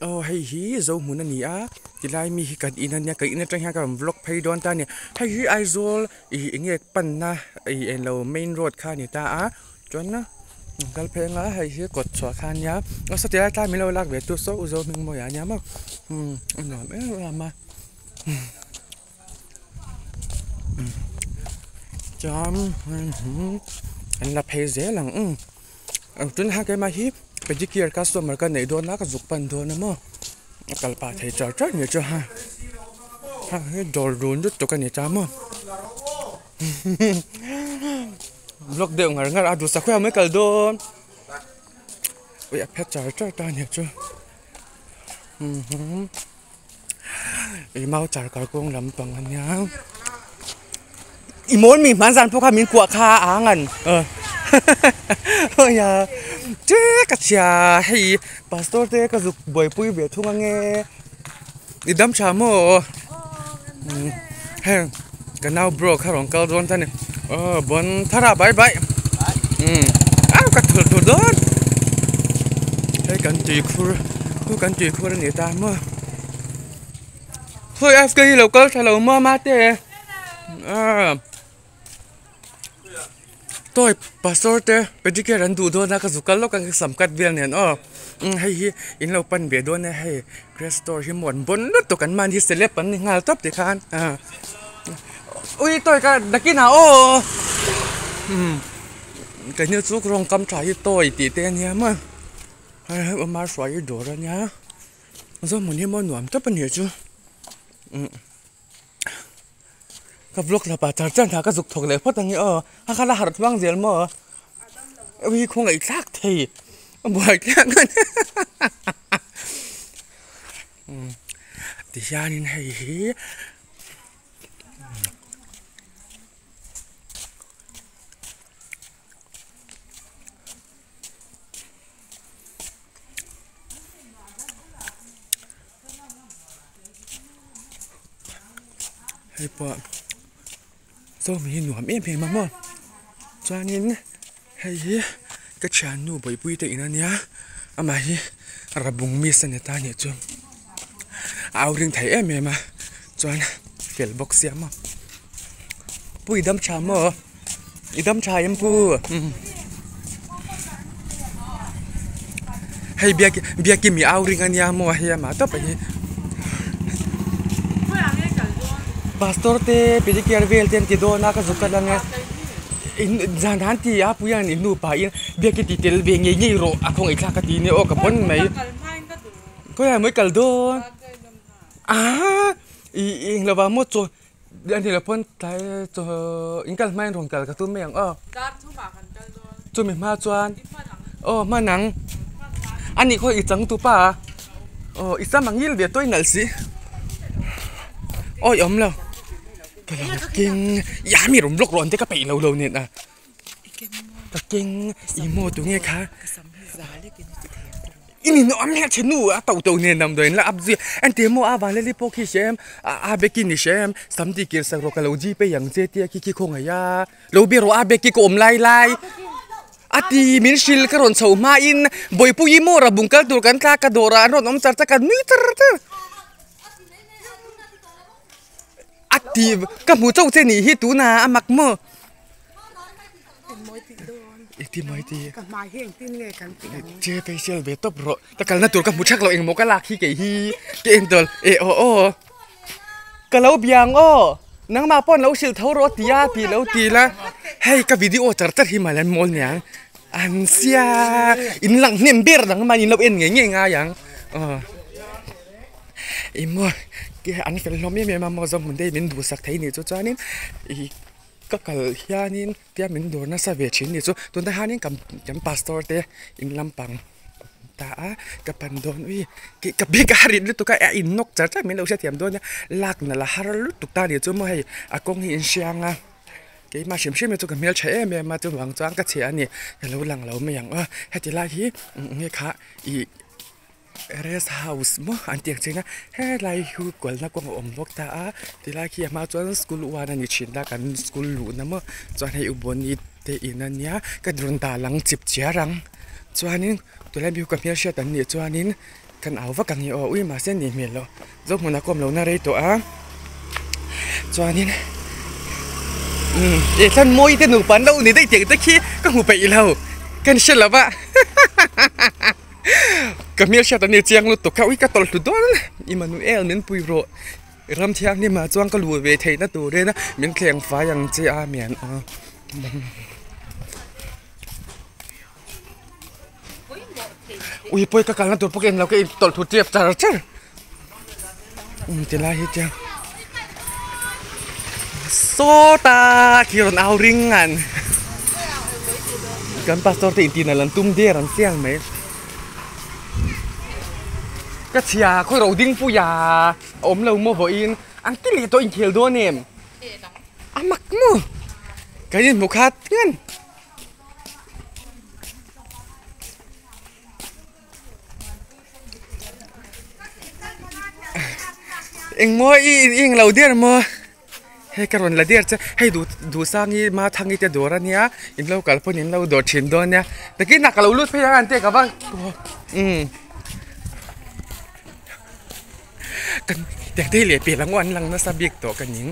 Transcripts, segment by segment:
Aw hei hi Zohmun a ni a tilai mi hi kan in a nia kan in atang hian ka rawn vlog phei dawn ta a ni hei hi Aizawl ih eng nge panna ih englo main road kha a ni ta a chuan kal phei anga hei hi kawt chhuah kha a nia aw saw tilai tlai min lo lak ve tu saw u Zohmingmawia a nia maw umm a nuam em em a chuan an la phei zel ang umm tun ha keimah hi pedicure customer ka neih dawn a ka zuk pan dawn a maw a kal pah thei char char ni chu ha hei hi dawr dun lutuk a ni ta maw vlog deuh ngar ngar a duhsak huai mai kal dawn ui a phet char char ta nia chu. Ih mau char kalkawng lampang a nia i mawn mi hman zan pawh kha min kuah kha a ang an awi a che ka chhia hei pastor te ka zuk buaipui ve thung ange i dam tha maw heng ka nau bro kha rawn kal dawn ta ni aw bawn thar ah bye bye umm au ka thul thur dawn hei kan tui khur chu kan tui khur a ni ta maw khawi fk hi lo kal tha lo maw mate aaa tawi pastor te pedicure an duh dawn a ka zuk kal lawk ang sam cut vel nen aw umm hei hi in lo pan ve dawn a hei grace store hi maw an bawn lutuk an mahni celeb an ni nghal tawp tikhan ah ui tawi ka nakinah aw umm keini chu rawng kam tha hi tawi tih te ania maw hei hei awm a hruai hi dawr ania zawhmun hi maw nuam tawp ania chu umm. Ka vlog hlapa char char hna ka zuk thawk leh phawt ang e aw a kha la harh tluang zel maw ui khawngaih thlak thei a buai thlak a ni tihianin hei hi. Hei pawh saw mi hi nuam em em a maw chuanin hei hi ka thiannu bawihpui te in ania amah hi rabung miss a ni ta anih chu a au ring thei em em a chuan fel bawk sia maw pu i dam tha maw. I dam tha em pu hei biak biakin mi au ring ania maw hei amah tawp a hi pastor te pedicure vel te an ti dawn a ka zuk kal anga in zan han ti a pui an in nupa in biakin ti tel ve ngei ngei rawh a khawngaih thlak ka ti nia aw ka pawn mai khawiah mawi kal dawn ah ih englo ah maw chaw A ni lo pawn tlai chaw in kal hmain rawn kal ka tum mai ang aw. Dar thumah kan kal dawn. Chumi hma chuan aw hman ang. A nih khaw i chang tu pa a aw i sam ang ngil ve tawih nalh si. Awi awm lo ka lo keng ya mi rawn block rawh ang te ka peih lo lo nen a. Ka keng i maw tunge kha. I ni nuam hian che nu a to to nen damdawi in la up zui engti maw a vanleli pawh khi hre em a beki ni hre em sam ti kir sak rawh ka lo g pay ang che tia khi khi khawngaih a lo be rawh a beki ka awm lai lai a ti min hrilh ka rawn chho hma in bawihpui maw rabung kal tur kan tla ka dawr ah an rawn awm char char ka nui char char a ti ka hmu chauh che nih hi tuna a mak maw. Iti mai ti. Ka hmai hi engtin nge kan tih ang? Che facial ve tawp rawh. Ka kalna tur ka hmu thak lo engmaw ka lak hi kei hi. Ka en tawl e aw aw. Ka lo biang aw. Nangmah pawh an lo hrilh tho rawh tia tih lo ti la. Hei ka video char char hi mahla an mawl niang. An sia in lang hnem ber dang mahni in lo en ngei ngei ngai ang. Aw. Ih maw an fel hlawm em em a maw zawng hmun te hi min duhsak thei nih chu chuanin ih ka kal hianin tia min dawr nasa ve thin ni chu tunah hianin kan kan pastor te in lampang ta a ka pan dawn ui ka bag a rit lutuk a a in nawk char char min lo hrethiam dawn a lak nalh a har lutuk ta ni chu maw hei a kawng hi in hriang a keimah hrim hrim hi chu ka hmeltha em em a chuvang chuan ka chhia a ni ka lo lang lo mai ang aw heti lai hi eng nge kha ih. Rest house maw an tih ang chian a helai hi kualna kawng a awm bawk ta a tilai khi a hma chuan school one a ni thin a kan school luhna maw chuan hei ubawni te in a nia ka rawn dah lang chip chiar ang chuanin tulai mi hi ka hmelhriat an nih chuanin. Kan au vak ang hi aw ui mahse a nih hmel loh zo hmunah ka awm lohna rei tawh a chuanin umm eh thlan mawi te nupa an lo ni daih tih te khi ka hmu peih lo ka ni hre lo va ka hmelhriat an ni chiang lutuk kha ui ka tawlh hlu dawn Emmanuel min pui rawh ram thianghlim ah chuan ka luh ve theihna turin min thleng fai ang che a mian aw. Ui pawi ka kalna tur pawh ka en lo ka in tawlh thut tep char char um ti lai hi chuan sawta khi rawn au ring an kan pastor te intih nalh an tum der an chiang mai ka chhia khawi ro ding puia a awm lo maw vawiin an ti leh tawh inkhel dawn em a mak maw kan inhmu khat ngan. Engmaw i eng lo der maw hei ka rawn la der che hei duh duhsang hi Mathangi te dawr ania in lo kal pawn in lo dawr thin dawn nia takin a ka lo lut phei ang an te ka va umm kan tiang te hi leh pel ang aw an lang nasa bik tawh ka ning.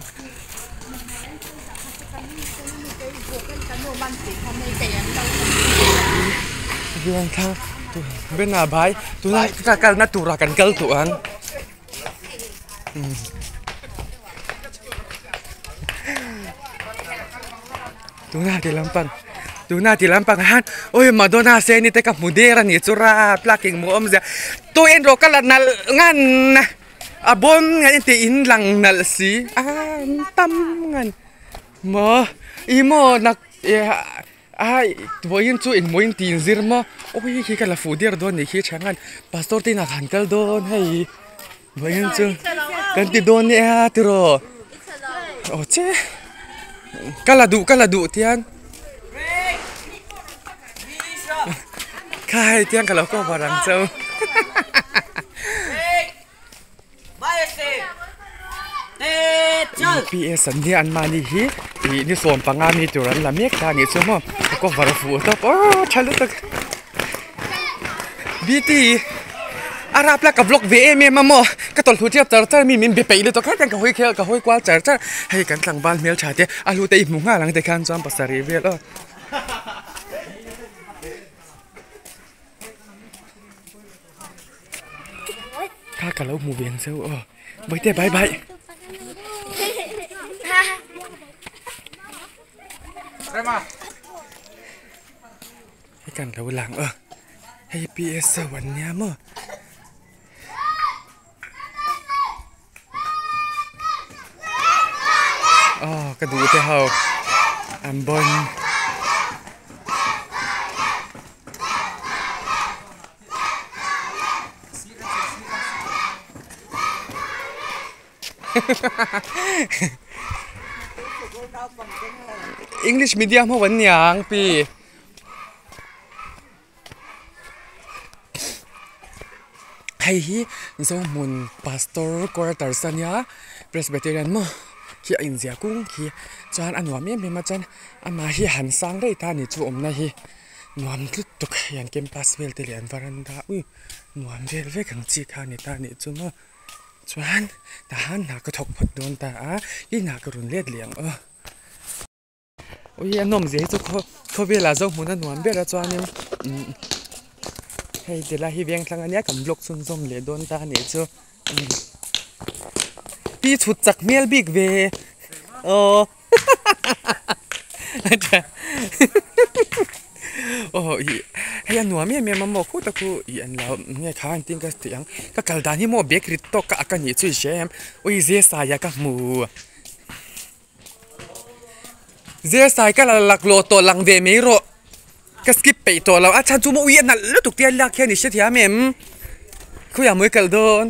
Bena bhai tuna ka kalna turah kan kal tawh ang tuna ti lampang tuna ti lampang ah hian awi Madonna sen te ka hmu der a nih chu ra plug engmaw awmzia tu en rawh ka la nalh ngan a. A bawm ngai te in lang nalh si a an tam ngan maw i maw nak a vawiin chu engmaw in tih inzir maw awi khi ka la fuh der dawn nih khi tha ngan pastor te inah khan kal dawn hei vawiin chu kan ti dawn nia tiraw aw che ka la duh ka la duh tian kha hei tiang ka lo cover ang cheu. P_S an nia anmahni hi ih ni 15 mi tur an la mek ta anih chu maw a cover fuh tawp aw tha lutuk B_T a rap la ka vlog ve em em a maw ka tawlh hlu tep char char mi min be peih lutuk hetiang ka hawi khel ka hawi kual char char hei kan tlangval hmeltha te a hlu te i hmu nghal ang tikhan chuan pasarih vel aw. Kha ka lo hmu ve ang cheu aw Bawihte bye bye Hei kan lo lang aw hei P_S ho an nia maw. Aw ka duh te ho an bawn. English medium ho an niang pi. Hei hi Zohmun pastor quarters a nia Presbyterian maw khi a inziah kung khi chuan a nuam em em a chuan amah hi han sang daih ta a ni chu awmna hi nuam tlut tuk hei an campus vel te leh an varanda ui nuam vel vek ang chi kha a ni ta a nih chu maw chuan tahan hna ka thawk phawt dawn ta a i hna ka rawn let leh ang aw. Ui a nawm zia hi chu khaw khawvelah zo hmun a nuam ber a chuanin umm hei ti lai hi veng thlang ania kan vlog chhunzawm leh dawn ta anih chu pi chhut chak hmel bik ve aw aw ih hei a nuam em em a maw khut a khu ih an lo nge kha engtin ka tih ang ka kal dan hi maw bag rit tawk ka ak anih chu i hria em ui zesai a ka hmu. Zesai ka la laklawh tawh lang ve mai rawh ka skip peih tawh lo a chhan chu maw ui a nalh lutuk tia lak hian i hrethiam em khawiah mawi kalh dawn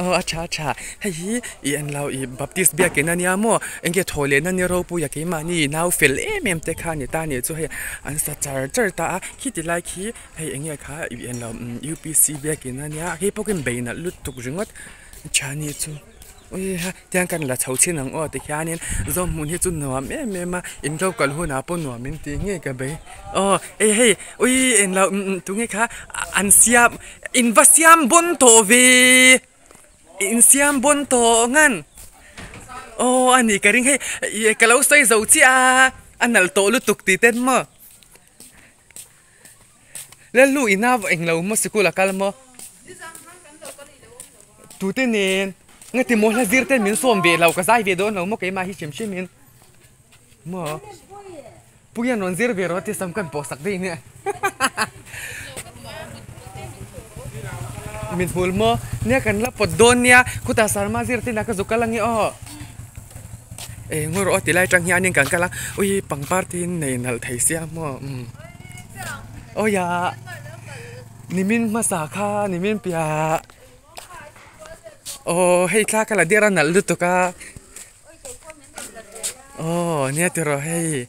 aw a tha a tha hei hi ih an lo ih baptist biakin ania maw eng nge thaw lehna ni ropui a keimahni nau fel em em te kha a ni ta a nih chu hei an sa char char ta a khiti lai khi hei eng nge kha ih an lo U_P_C biakin ania hei pawh khi bei nalh lutuk ringawt tha a nih chu. Ui ha tiang kan la chho chin ang aw tikhianin zawm hmun hi chu nuam em em a in lo kal hunah pawh nuam in tih ngei ka bei aw ei hei ui englo tunge kha an siam. In va siam bawn tawh ve in siam bawn tawh ngan aw a ni ka ring hei ih ka lo sawi zo chiah a a nalh tawh lutuk tih ten maw Lalnu ina englo maw sikul a kal maw tute nen ngati maw hla zir ten min sawm ve lo ka zai ve dawn lo maw keimah hi hrim hrim in maw. Puian rawn zir ve rawh tisam kan pawh sak daih nia. Min hmul maw? Nia kan la pawt dawn nia, khutah Sarma zir te lah ka zuk kal ange aw. Eng ngaw rawh aw ti lai atang hianin kan kal a, ui pangpar te in nei nalh thei sia maw umm. Aw ya nimin hmasa kha nimin piah aw hei thla ka la der a nalh lutuk a. Aw nia tiraw hei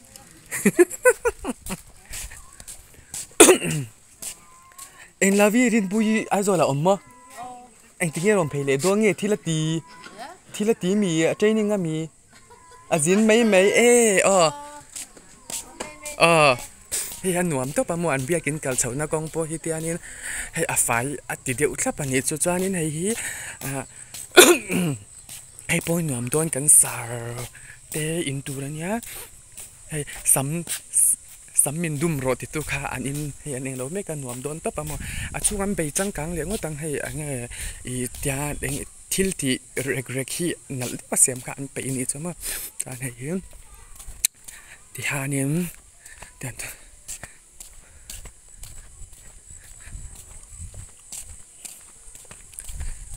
eng la vi rinpui Aizawl ah awm maw engtin nge rawn phei leh dawn nge thil a ti thil a ti mi a training a mi a zin mai mai e aw aw hei a nuam tawp a maw an biakin kal chhohna kawng pawh hi tianin hei a fai a ti deuh thlap a nih chu chuanin hei hi ah. Hei pawh hi nuam dawn kan sar te in tur ania hei sam sam min dum rawh ti tu kha an in hei an englo mek a nuam dawn tawp a maw a chhung an bei changkang leh ngawt ang hei eng nge ih tia eng thil tih rek rek hi nalh deuh a siam kha an peih anih chu maw chuan hei hi tihianin.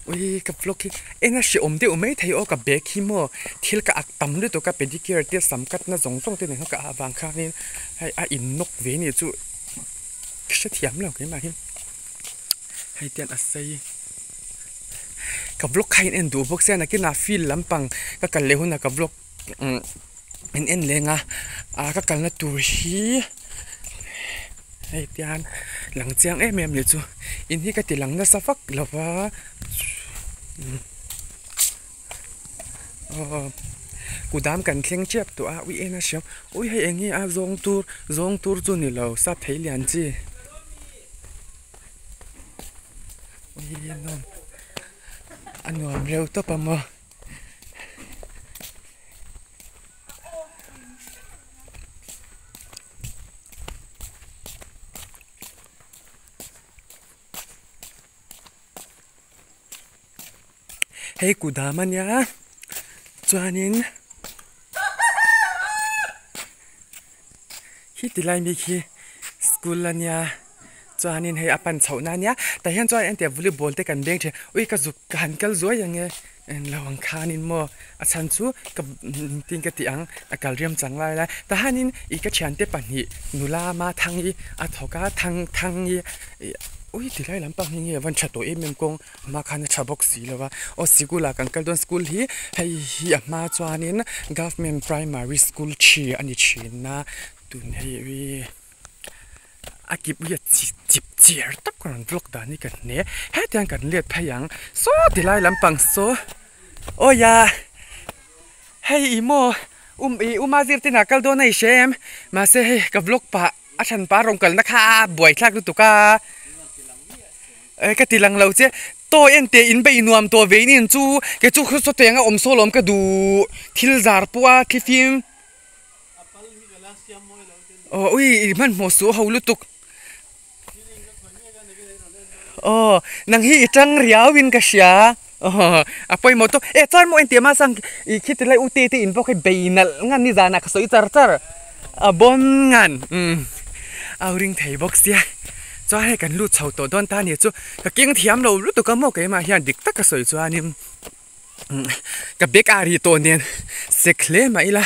Ui ka vlog hi eng a hrehawm deuh mai thei aw ka bag hi maw thil ka ak tam lutuk a pedicure te sam cut na zawng zawng te nen khan ka ah vang khanin hei a in nawk ve nih chu ka hrethiam lo keimah hi hei tian a sei ka vlog kha in en duh bawk sia nakinah field lampang ka kal leh hunah ka vlog umm in en leng a ah ka kalna tur hi hei tian lang chiang em em leh chu in hi ka ti lang nasa vak lo va aw kudam kan thleng tep tawh a ui en a hriam ui hei eng nge a zawng tur zawng tur chu ni lo sap thei lian chi ui nuam a nuam reuh tawp a maw. Hei kudam ania chuanin khi ti lai mi khi school ania chuanin hei a pan chhoh na ania tah hian chuan engtiang volleyball te kan beng thin ui ka zuk ka han kal zuai ang e englo ang khanin maw a chhan chu ka tin ka tih ang a kal riam chang lai lai tah hianin ih ka thiante pahnih nula Mathangi a thawk a thang thangi ih ui ti lai lampang hi nge a van tha tawh em em kawng hma khan a tha bawk si lo a aw sikul ah kan kal dawn school hi hei hi a hma chuanin government primary school thi a ni thin a tun hei ih a kip hi a chip chiar tak a rawn vlog dan hi ka hne hetiang kan let phei ang saw ti lai lampang saw aw ya hei ih maw um ih uma zir te nah kal dawn a i hre em mahse hei ka vlog pah a then pa rawn kalna kha a buaithlak lutuk a e ka ti lang lo che tawi en teh in beih nuam tawh ve in in chu kei chu sawtiang a awm saw lawm ka duh thil zar pawh a thlifim. Aw ui i hmanhmawh suh ho lutuk aw nang hi i tang riau in ka hria aw a pawimawh tawp e chuan maw engtiah mah sang i khiti lai u te te in pawh khi bei nalh ngan ni zanah ka sawi char char a bawn ngan umm au ring thei bawk sia chuan hei kan lut chho tawh dawn ta nia chu ka keng thiam lo lutuk a maw keimah hian dik taka sawi chuanin. Ka bag a ri tawh nen sek hle mah ila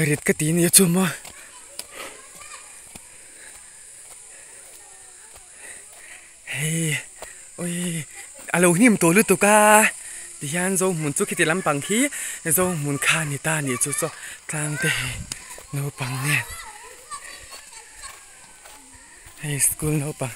rit ka ti nia chu maw hei ui a lo hnim tawh lutuk a tihian zohmun chu khiti lampang khi zohmun kha a ni ta a nih chu chaw tlang te hei naupang nen hei school naupang.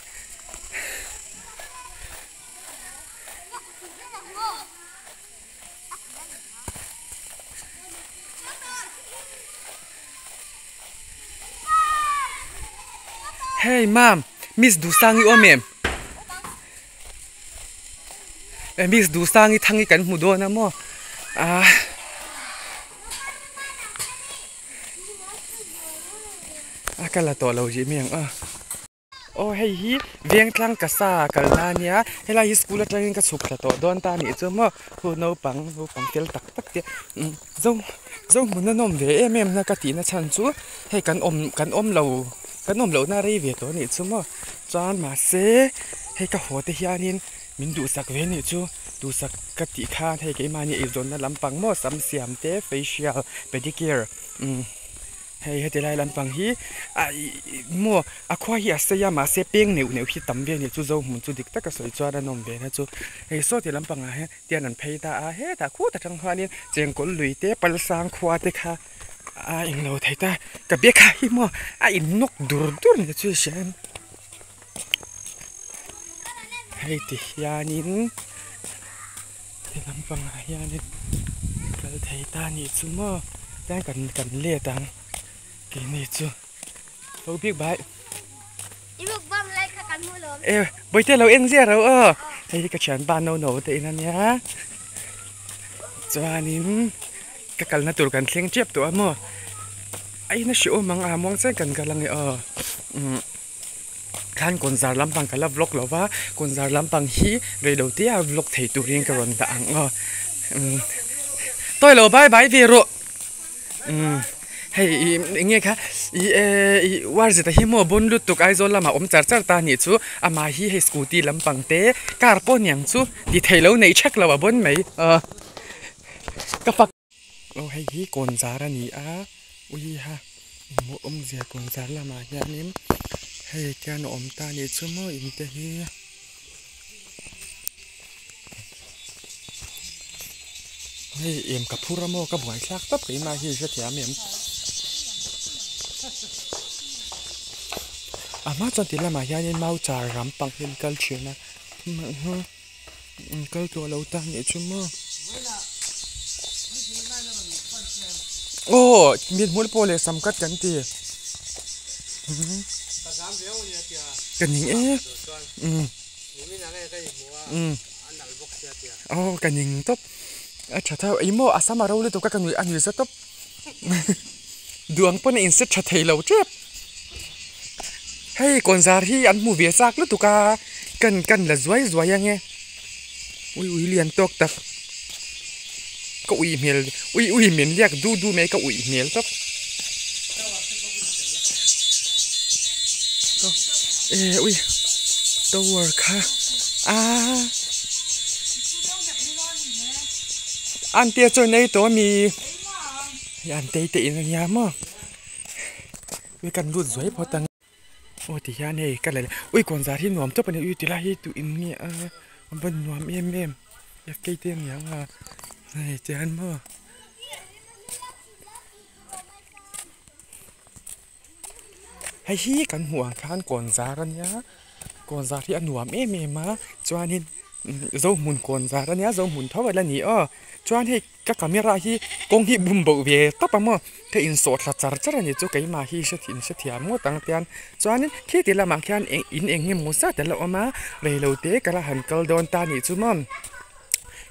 Hei mam miss Duhsangi awm em? Miss Duhsangi Thangi kan hmu dawn a maw ah a ka la tawh lo rih mai ang aw. Aw hei hi Vengtlang Kasa kalna a nia helai hi school atangin ka chhuk thla tawh dawn ta a nih chu maw khu naupang naupang fel tak tak te zo zo hmun a nawm ve em em na ka tihna chhan chu hei kan awm kan awm lo kan awm lohna rei ve tawh a nih chu maw chuan mahse hei ka haw te hianin min duhsak ve a nih chu duhsak ka tih khan hei keimahni eizawnna lampang maw sam siam te facial pedicure umm. Hei heti lai lampang hi a ih maw a khua hi a sei a mahse peng neuh neuh hi tam ve a ni chu zo hmun chu dik taka sawi chuan a nawm ve na chu hei saw ti lampangah hian tian an phei ta a hetah khut atang khuanin chengkawl lui te palsang khua te kha a englo thei ta ka bag kha hi maw a in nawk dur dur ni chu i hria em hei ti hianin He lampangah hianin kal thei ta nih chu maw tlai kan kan let ang keini chu ho bik bai e bawihte lo en ziah ro aw hei hi ka thianpa no no te in ania chuanin ka kalna tur kan thleng tep tawh a maw a ina hre awm ang a muang chian kan kal ange aw umm. Khan kawnzar lampang ka la vlog lo va, kawnzar lampang hi reilo te a vlog thei turin ka rawn dah ang aw. Umm tawi lo bye bye ve rawh. Umm hei ih eng nge kha ih eh ih war zet a hi maw bawn lutuk Aizawl lamah awm char char ta nih chu amah hi hei scooty lampang te car pawh niang chu ti thei lo neih thak lo a bawn mai aw ka fak. Aw hei hi kawnzar a ni a uiha hmuh awmzia kawnzar lamah hianin hei tian a awm ta a nih chu maw in te hi hei em ka phur a maw ka buai thlak tawp keimah hi hrethiam em a hma chuan ti lamah hianin mau char ram pang hi an kal thin a. An kal tawh lo ta nih chu maw. Aw mit hmul pawh leh sam kat kan ti. Ka ning e. Aw ka ning tawp. A tha thau eng maw a sam a ro lutuk a ka nuih a nuih za tawp. Duh ang pawn a inset tha thei lo tep. Hei kawnzar hi an hmu ve chak lutuk a kan kan la zuai zuai ang e ui ui lian tawk tak ka ui hmel ui ui min liak du du mai ka ui hmel tawp e ui tower kha aaa an te chuan ei tawh ami. Hei an tei te in ania maw ui kan lut zuai phawt ang aw ti hian hei ka la leh ui kawnzar hi nuam tawp a ni ui tilai hi duh in nge a a va nuam em em F K te aniang a hei tihian maw. Hei hi kan hmuh ang khan kawnzar ania kawnzar hi a nuam em em a chuanin zohmun kawnzar ania zohmun tho ala ni aw chuan hei ka camera hi kawng hi bum boh ve tawp ang maw ka insawh thla char char ani chu keimah hi hre hrethiam ngawt ang tian chuanin khi ti lamah khian eng in eng emaw zat ala awm a reilote ka la han kal dawn ta anih chu maw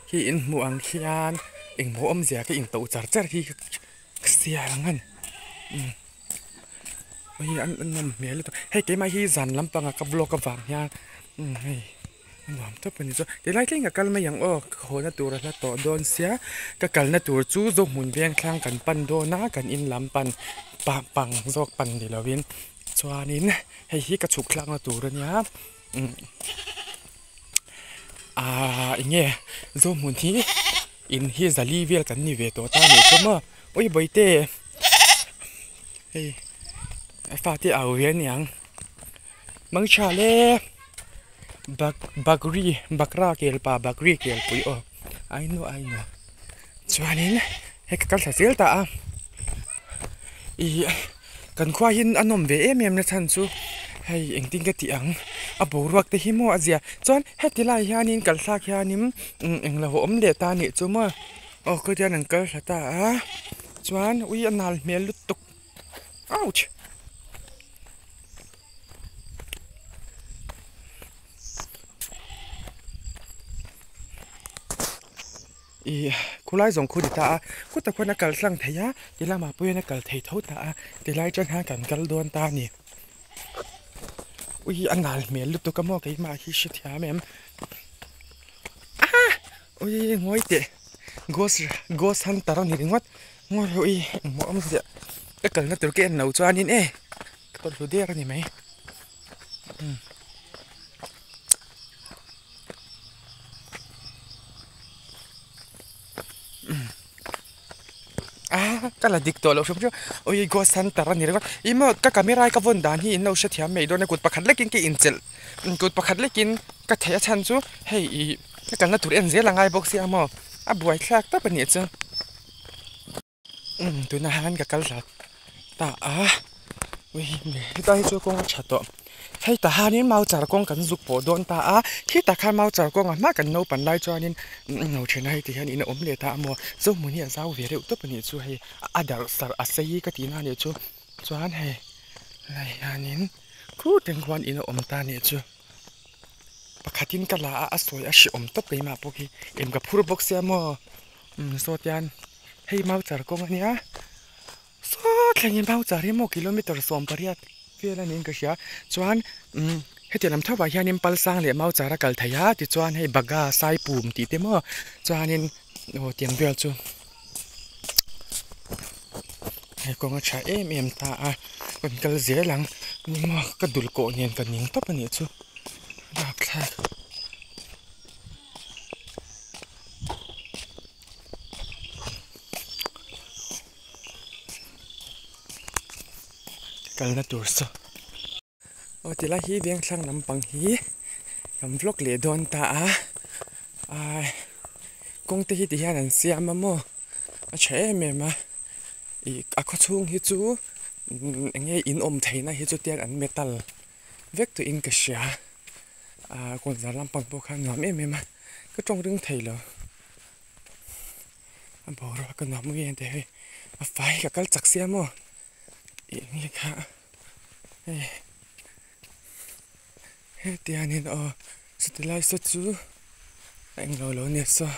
khi in hmuh ang khian engmaw awmzia ka intoh char char hi ka sial ang a ni. Hei an nawm hmel lutuk hei keimah hi zan lampanga ka vlog avang hian umm hei a nuam tawp a ni chu tilai thleng ka kal mai ang aw ka haw na tur a hla tawh dawn sia ka kalna tur chu zohmun veng thlang kan pan dawn a kan in lam pan pang pang zawk pan ni lovin chuanin hei hi ka chhuk thlakna tur a nia umm ahh eng nge zohmun hi. In hi zali vel kan ni ve tawh ta a nih chu maw ui bawihte hei a fate au ve aniang mangtha le bak bakri bakra kel pa bakri kel pui aw aino aino chuanin hei ka kal thla zel ta a ih Kan khua hi a nawm ve em em na chhan chu hei engtin ka tih ang a boruak te hi maw a zia chuan heti lai hianin kal thlak hianin englo a awm leh ta anih chu maw aw khawtian an kal thla ta a chuan ui a nal hmel lutuk ouch. Ih khulai zawng khu ni ta a khutah khuan a kal tlang thei a ti lamah pawh hian a kal thei tho ta a tilai atang hian kan kal dawn ta a ni ui a nal hmel lutuk a maw keimah hi hrethiam em ah ui ngawi teh ghost ghost hunter a ni ringawt ngawi rawh ui engmah awm ziah ka kalna tur ka en lo chuanin e ka tawlhlu der a ni mai. Ah ka la dik tawh loh hrim hrim ui ghost hunter a ni ringawt ih maw ka camera ka vawn dan hi in lo hrethiam mai dawn a kut pakhat lekin ka inchelh kut pakhat lekin ka theih a chhan chu hei ih ka kalna tur en zel a ngai bawk sia maw a buaithlak tawp a nih chu. Umm tunah hian ka kal thla ta a hetlai hi chu kawng a tha tawh hei tah hianin mau char kawng kan zuk pawh dawn ta a khitah khan mau char kawngah hma kan naupan lai chuanin lo then a hei ti hian in a awm leh ta a maw zohmun hi a zau ve reuh tawp a nih chu hei a darh sarh a sei ka tihna a nih chu chuan hei lai hianin khu teng khuan in a awm ta a nih chu pakhatin ka la a a sawi a hrehawm tawp keimah pawh khi em ka phur bawk sia maw umm saw tian. Hei mau char kawng a nia saw thlengin mau char hi maw kilometer 18 vel a niin ka hria chuan umm heti lam thovah hianin pal sang leh mau char a kal thei a tichuan hei bagha saipum tih te maw chuanin aw tiang vel chu hei kawng a tha em em ta a rawn kal zel ang ni maw ka dul kawh nen ka ning tawp a nih chu rapthlak. Kalna tur saw aw ti lai hi vengthlang lampang hi kan vlog leh dawn ta a ai kawng te hi ti hian an siam a maw a tha em em a ih a khaw chhung hi chu eng nge in awm theihna hi chu tiang an metal vek tawh in ka hria ah kawt zar lampang pawh kha a nuam em em a ka tawng ring thei lo. A boruak a nuam nge tih hei a fai ka kal chak sia maw ih nge kha hei heti hianin aw chuti lai saw chu a englo lo nia saw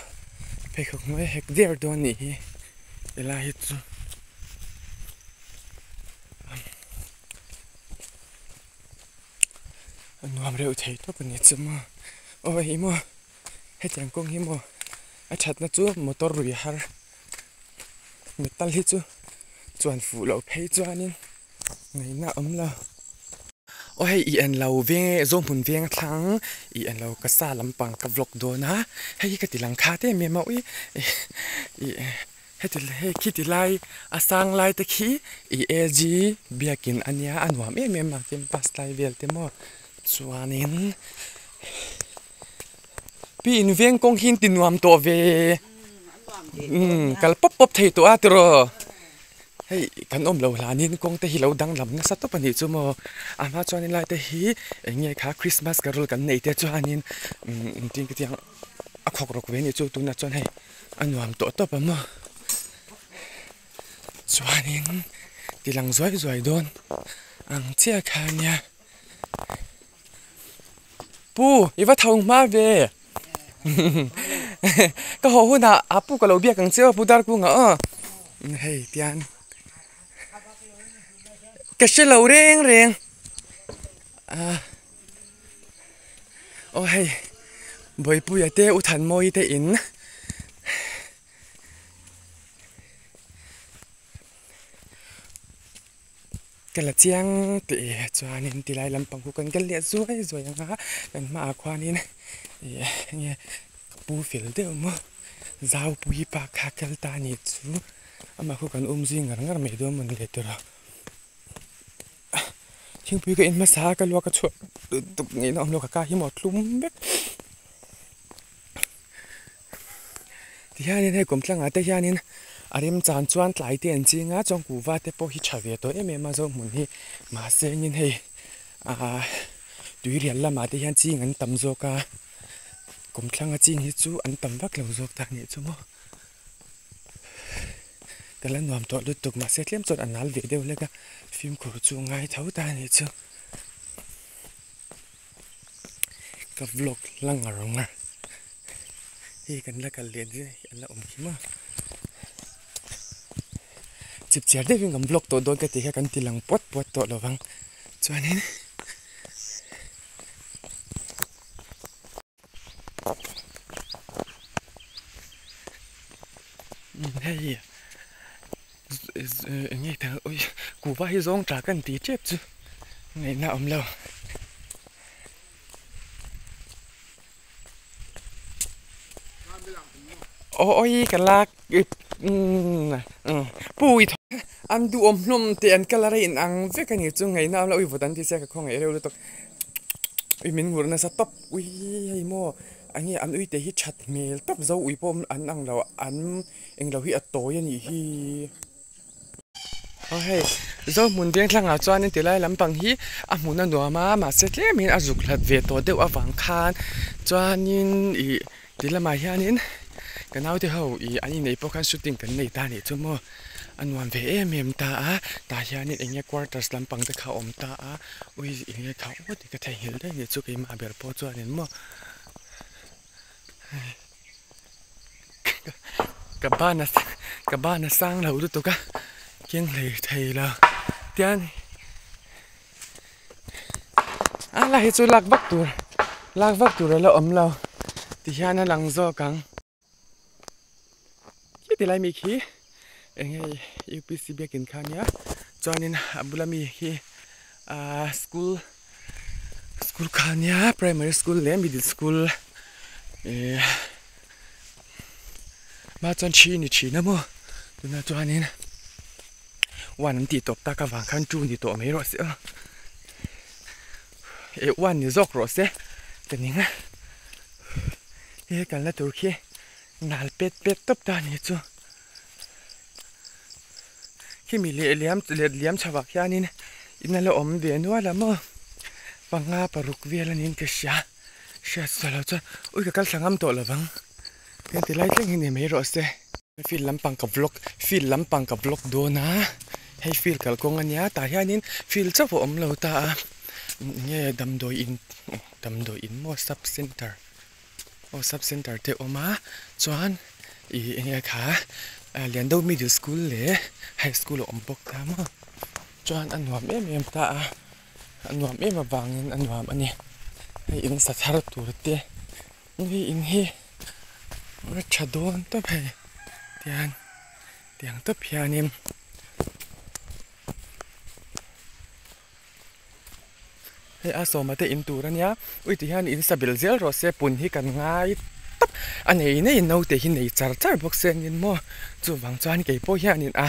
pheikhawk hnuai a hek der dawn nih hi helai hi chu a nuam reuh thei tawp a ni chu maw aw hei maw. Hetiang kawng hi maw a thatna chu motor rui har metal hi chu chuan fuh loh phei chuanin ngaihna a awm lo. Aw hei i en lo veng e Zohmun veng a thlang i en lo ka sa lampang ka vlog dawn a hei hi ka ti lang khat em em a ui ih heti hei khiti lai a sang lai te khi i AG biakin a nia a nuam em em a campus lai vel te maw chuanin. Pi in veng kawng hi in ti nuam tawh ve umm kal pawp pawp thei tawh a tiraw hei kan awm lo hlanin kawng te hi lo danglam nasa tawp a nih chu maw a hma chuan helai te hi eng nge kha christmas carol kan neih te chuanin umm engtin ka tiang a khawk rawk ve a nih chu tunah chuan hei a nuam tawh tawp a maw chuanin ti lang zuai zuai dawn ang chiah kha nia. Pu i va tho hma ve ka haw hunah a pu ka lo biak ang che aw pu Darkunga aw hei tian ka hre lo reng reng ah aw hei Bawipuia te U Thanmawii te in. Ka la chiang teh e chuanin tilai lampang khu kan kal leh zuai zuai ang a kan hmaah khuanin ih enge ka pu fel deuh maw zaupui pa kha kal ta a nih chu amah khu kan um zui ngar ngar mai dawn mawni le tawrh a thingpui ka in hmasa a ka luak a chhuah tuk ngei na awm lo ka ka hi maw tlum vek Tihianin hei kum tlangah te hianin a remchan chuan tlai te an ching a chuan kuhva te pawh hi tha ve tawh em em a zo hmun hi mahse engin hei ahh tuirial lamah te hian ching an tam zawk a kum thlanga ching hi chu an tam vak lo zawk ta anih chu maw ka la nuam tawh lutuk mahse tlem chuan a nal ve deuh hlek a fimkhur chu a ngai tho ta anih chu. Ka vlog la ngar ngar. Hei kan la kal leh hi an la awm khi maw. Chip chiar deuhin kan vlog tawh dawn ka tih kha kan ti lang puat puat tawh lovang chuanin hei eng nge thang ui kuhva hi zawng tla kan ti tep chu ngaihna a awm lo. Aw awi ka lak pui an duhawm hlawm teh an colour a inang vek a ni chu ngaihna a awm lo ui vawt an ti sia ka khawngaih reuh lutuk ui min ngurh nasa tawp ui hei maw enge an ui te hi that hmel tawp zo ui pawh an ang lo an englo hi a tawi a nih hi. Aw hei Zohmun veng thlangah chuanin tilai lampang hi a hmun a nuam a mahse tlemin a zuk hlat ve tawh deuh avang khan chuanin ih ti lamah hianin ka naute ho ih an inneih pawh khan shooting kan nei ta anih chu maw a nuam ve em em ta a tah hianin eng nge quarters lampang te kha a awm ta a ui eng nge kha aw tih ka theihnghilh daih anih chu keimah ber pawh chuanin maw. Ka ban a ka ban a sang lo lutuk a keng hlei thei lo tian a la hi chu lak vak tur lak vak tur a la awm lo ti hian a lang zawk ang khi ti lai mi khi eng nge U P C biakin kha ania chuanin a bula mi khi ahh school. School kha ania primary school leh middle school eh hma chuan thi a ni thin a maw tunah chuanin one an tih tawp tak avang khan two ni tawh mai rawh se aw eh one ni zawk rawh se ka ning a he kalna tur khi nal pet pet tawp ta a ni chu khimi leh liam let liam chho ah khianin in a la awm ve nual a maw panga paruk vel a niin ka hria hriat sual loh chuan ui ka kal thla ngam tawh lovang heng ti lai thleng hi ni mai rawh se field lampang ka vlog field lampang ka vlog dawn a hei field kalkawng a nia tah hianin field chauh a awm lo ta a eng nge damdawi in damdawi in maw sub center. Aw sub center te a awm a chuan ih eng nge kha Liando middle school leh high school a awm bawk ta maw chuan a nuam em em ta a a nuam em avangin a nuam a ni hei in sa thar tur te hei in hi a tha dawn tawp hei tian tiang tawp hianin. Hei a sawma te in tur ania ui ti hian in sa bel zel rawh se pun hi kan ngai tawp a nei nei naute hi nei char char bawk se angin maw chuvang chuan kei pawh hianin a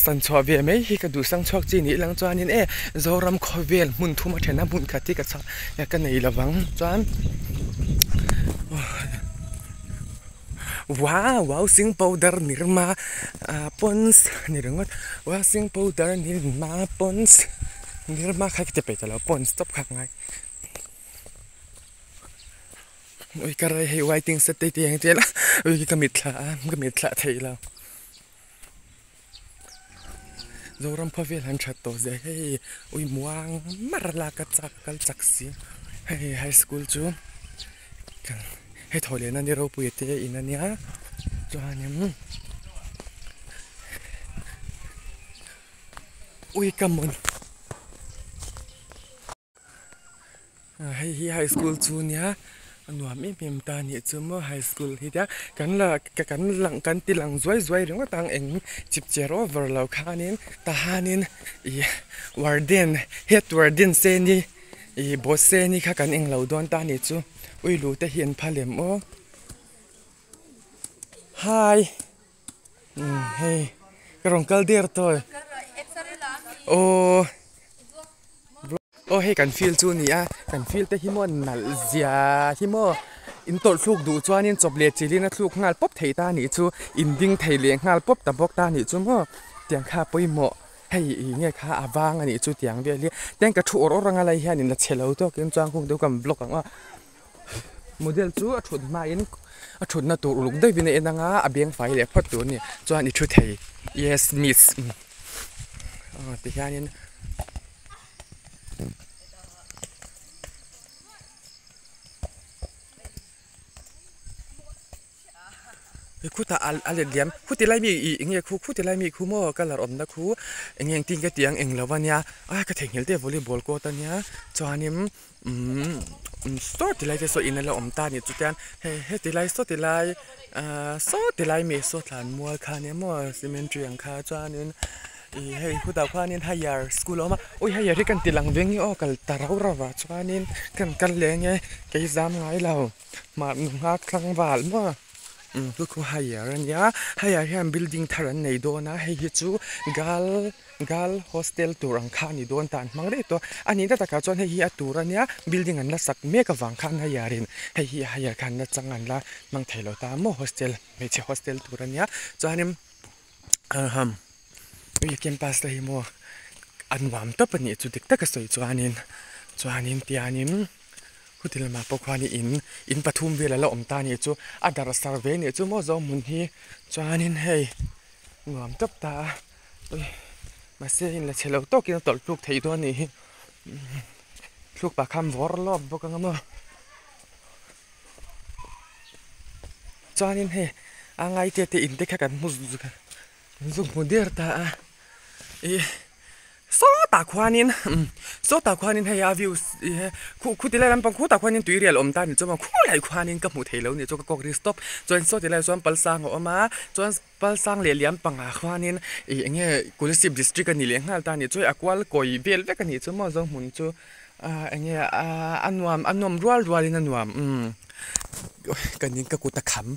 san chhuah ve mai hi ka duh sang chhuak chi nih lang chuanin e Zoram khawvel hmun thum a then a hmun khat hi ka chhak ka nei lovang chuan wow washing powder nirma ponds ni ringawt washing powder nirma ponds. Nirma kha ka ti peih ta lo pawh an stop kha ka ngai ui ka rai hei waiting set te tih ang chian a ui ka mitthla a ka mitthla theih lo Zoram khawvel han that tawh zia hei ui muang mar a lak a chak kal chak si hei high school chu hei thaw leh na ni ropui te in ania chuanin. Ui ka mawn hei hi high school chu nia a nuam em em ta anih chu maw high school hi tia kan la kan lang kan ti lang zuai zuai ringawt ang eng chip cher over lo khanin tahanin ih warden head warden se ni ih boss se ni kha kan englo dawn ta anih chu ui lu te hi an phal em aw hi. Umm hei ka rawn kal der tawh aw aw hei kan field chu a ni a kan field te hi maw nalh zia hi maw in tawlh thluk duh chuanin chawp leh chilhin a thluk nghal pawp thei ta a nih chu in ding thei leh nghal pawp ta bawk ta a nih chu maw tiang kha pawimawh hei ih nge kha a vang a nih chu tiang vel hi tiang ka thu awr awr anga lai hian in la chhe lo tawkin chuan kung deuh kan block ang a. Model chu a thut hmain a thutna tur uluk deuhin a en ang a a beng fai leh phawt tur a ni chuan i thu thei yes miss aw ti hianin Khutah a let liam khuti lai mi ih eng nge khu khuti lai mi khu maw colour awmna khu eng nge engtin ka tih ang englo ania a ka theihnghilh te volleyball court ania chuanin umm saw ti lai te saw in a la awm ta a ni chutiang hei heti lai saw ti lai ahh saw ti lai mi saw thlan mual kha ania maw cemetery ang kha chuanin ih hei khutah khuanin higher school a awm a ui higher hi kan ti lang ve nge aw kal ta rau rau ah chuanin kan kal leh nge kei zam ngai lo. Mahni nghak tlangval maw umm chu khu higher ania higher hian building thar an nei dawn a hei hi chu girl girl hostel tur ang kha a ni dawn ta an hmang daih tawh a nihna takah chuan hei hi a tur ania building an la sak mek avang khan higher in hei hi higher khan la chang an la hmang thei lo ta maw hostel hmeichhe hostel tur ania chuanin ahm hei campus te hi maw a nuam tawp a nih chu dik taka sawi chuanin chuanin tianin. Chuti lamah pawh khuan in in pathum vel a la awm ta a nih chu a darh sar ve anih chu maw Zohmun hi chuanin hei nuam tawp ta a ui mahse in la chhe lo tawkin a tawlh tluk theih dawn a nih hi thluk pah khan vawr lawk bawk ang a maw chuanin hei a ngaite te in te kha kan hmu zuk hmu der ta a ih. Sawtah khuanin sawtah khuanin hei a views ih khu khu tilai lampang khutah khuanin tui rial awm ta a ni chuan khulai khuanin ka hmuh theih loh a ni chu ka kawk ri stop chuan saw tilai chuan pal sang a awm a chuan pal sang leh liam pangah khuanin ih eng nge Kolasib district a ni leh nghal ta a ni chu a kual kawi vel vek a ni chu maw Zohmun chu ah eng nge ah a nuam a nawm rual rualin a nuam umm ka ning ka kut a kham.